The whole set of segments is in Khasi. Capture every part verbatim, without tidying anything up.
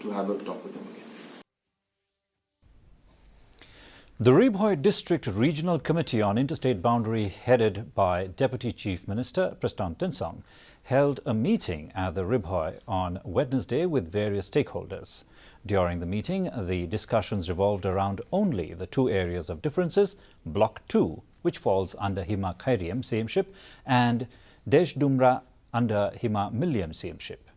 to have a talk with them again. The Ri Bhoi District Regional Committee on Interstate Boundary, headed by Deputy Chief Minister Prestone Tynsong, held a meeting at the Ri Bhoi on Wednesday with various stakeholders. During the meeting, the discussions revolved around only the two areas of differences, Block two, which falls under Hima Khyriam C M ship, and Desh Dumria under Hima Mylliem C M ship.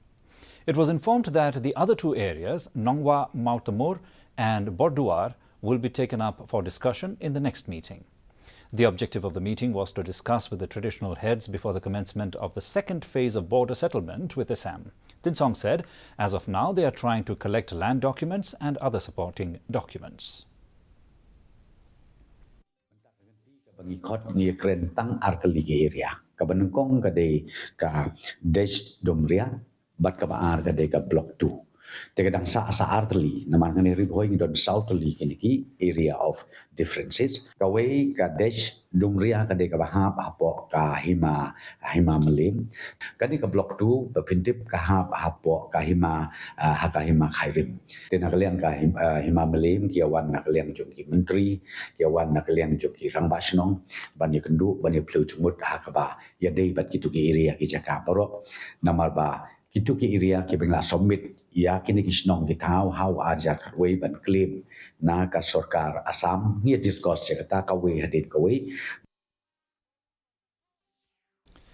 It was informed that the other two areas, Nongwa Mawtamur and Borduar, will be taken up for discussion in the next meeting. The objective of the meeting was to discuss with the traditional heads before the commencement of the second phase of border settlement with Assam. Tynsong said, as of now, they are trying to collect land documents and other supporting documents. Ba ngi khot ngi kren tang artylli ki area. Kaba nyngkong ka dei ka Desh Dumria, bad kaba ar ka dei ka Block two. Te ka dang sah sa artylli, namar ngi Ri Bhoi ngi don saw tylli kine ki area of differences. Kawei ka Desh Dumria ka dei kaba hap hapoh ka Hima, Hima Mylliem. Kane ka Block two ba phin tip ka hap hapoh ka Hima, ah, ha ka Hima Khyriam. Te na ka liang ka Him-, ah, Hima Mylliem ki wan na ka liang jong ki myntri, ki wan na ka liang jong ki rangbah shnong, ban ïakynduh, ban ïaphylliew jingmut ha kaba ïadei bad kito ki area ki jaka baroh. Namar ba kito ki area kiba ngi la submit ïa kine ki shnong ki thaw ha u ar hajar khatwei ban claim na ka sorkar Assam, ngi discuss ïa kata kawei hadien kawei,